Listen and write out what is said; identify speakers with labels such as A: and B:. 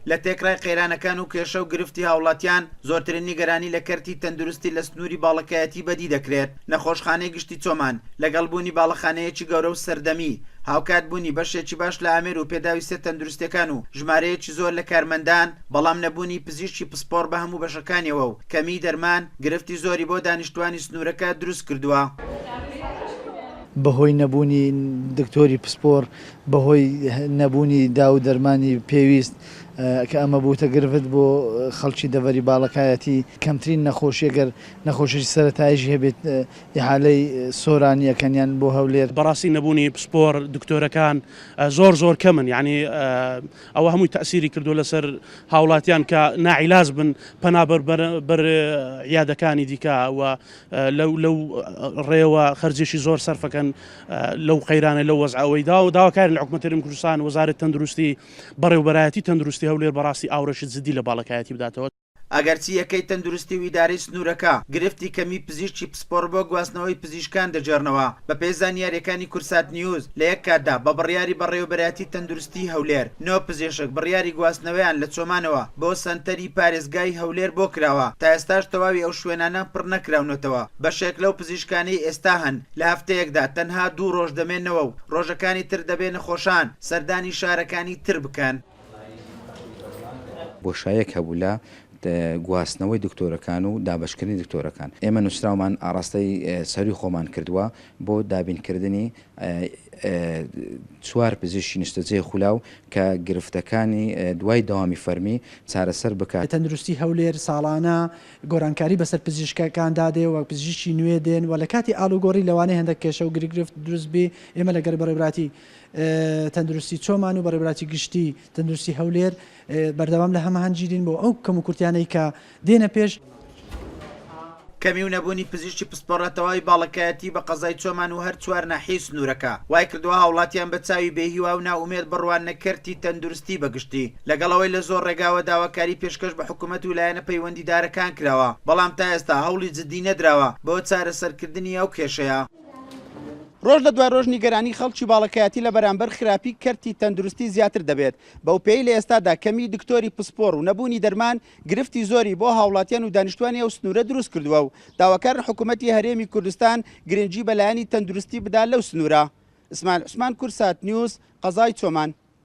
A: لە تێکڕای قەیرانەکان و کێشە و گرفتی هاوڵاتیان، زۆرترین نیگەرانی لە کەرتی تەندروستی لە سنووری باڵەکایەتی بەدی دەکرێت. نەخۆشخانەی گشتی چۆمان، لەگەڵ بوونی باڵەخانەیەکی گەورە و سەردەمی، هاوکات بوونی بەشێکی باش لە ئامێر و پێداویستیە تەندروستیەکان و ژمارەیەکی زۆر لە کارمەندان، بەڵام نەبوونی پزیشکی پسپۆڕ بە هەموو بەشەکانیەوە و کەمیی دەرمان، گرفتی زۆری بۆ دانیشتووانی سنوورەکە دروست کردووە.
B: بەهۆی نەبوونی دکتۆری پسپۆڕ، بەهۆی نەبوونی داو و دەرمانی پێویست، کە ئەمە بووتە گرفت بۆ خەڵکی دەڤەری باڵەکایەتی، کەمترین نەخۆشی گەر نەخۆشیی سەرەتاییشی هەبێت ئیحالەی سۆرانی ئەکەن یان بۆ هەولێر.
C: بەڕاستی نەبوونی پسپۆڕ دکتۆرەکان زۆر زۆر کەمن یانی ئەوە هەمووی تەئسیری کردووە لەسەر هاوڵاتیان کە ناعیلاج بن پەنا بەر بەر عیادەکانی دیکە و لەو لەو ڕێوە خەرجێکی زۆر سەرفەکەن لەو قەیرانە لەو وەزعە ئەوەی داوە داواکارین لە حکومەتی هەرێمی کوردستان وەزارەت تەندروستی بەڕێوبەرایەتی تەندروستی هەولێر بەڕاستی ئاوڕێکی جدی لە باڵەکایەتی بداتەوە.
A: ئەگەرچی یەکەی تەندروستی و ئیدارەی سنوورەکە گرفتی کەمی پزیشکی پسپۆڕ بۆ گواستنەوەی پزیشکان دەگێڕنەوە، بەپێی زانیارییەکانی کوردسات نیوز، لە یەک کاتدا بە بڕیاری بەڕێوەبەرایەتی تەندروستیی هەولێر، نۆ پزیشک بڕیاری گواستنەوەیان لە چۆمانەوە بۆ سەنتەری پارێزگای هەولێر بۆ کراوە، تا ئێستاش تەواوی ئەو شوێنانە پڕ نەکراونەتەوە، بەشێک لەو پزیشکانەی ئێستا هەن لە هەفتەیەکدا تەنها دوو ڕۆژ دەمێنەوە و ڕۆژەکانی تر دەبێ نەخۆشان سەردانی شارەکانی تر بکەن.
D: بۆشایەک هەبوو لە گواستنەوەی دکتۆرەکان و دابەشکردنی دکتۆرەکان. ئێمە نووسراومان ئاڕاستەی سەرووی خۆمان کردووە بۆ دابینکردنی چوار پزیشکی نیشتەجێی خولاو کە گرفتەکانی دوای دەوامی فەرمی چارەسەر بکات.
E: تەندروستی هەولێر ساڵانە گۆرانکاری بەسەر پزیشکەکاندا دێ و پزیشکی نوێ دێن و لە کاتی ئالوگۆڕی لەوانەیە هەندێک کێشە و گرگرفت دروست بی، ئێمە لەگەر بەڕێوەبەراتی تەندروستی چۆمان و بەڕێوەبەراتی گشتی تەندروستی هەولێر بەردەوام لە هەماهەنگیدین بۆ ئەو کەموکورتیانەی کە دێنە پێش.
A: کەمی و نەبوونی پزیشکی پسپۆڕ لە تەواوی باڵەکایەتی بە قەزای چۆمان و هەر چوار ناحیەی سنوورەکە، وایکردووە هاوڵاتیان بە چاوی بێهیوا و نائومێد بڕواننە کەرتی تەندروستی بە گشتی، لەگەڵ ئەوەی لە زۆر ڕێگاوە داواکاری پێشکەش بە حکومەت و لایەنە پەیوەندیدارەکان کراوە، بەڵام تا ئێستا هەوڵی جدی نەدراوە بۆ چارەسەرکردنی ئەو کێشەیە. ڕۆژ لە دوای ڕۆژ نیگەرانی خەڵکی باڵەکایەتی لە بەرامبەر خراپی کەرتی تەندروستی زیاتر دەبێت، بەوپێیەی لە ئێستادا کەمی دکتۆری پسپۆڕ و نەبوونی دەرمان گرفتی زۆری بۆ هاوڵاتیان و دانیشتوانی ئەو سنوورە دروست کردووە و داواکارن حکوومەتی هەرێمی کوردستان گرنگی بە لایەنی تەندروستی بدا لەو سنوورە. ئیسماعیل عوسمان، کوردسات نیوز، قەزای چۆمان.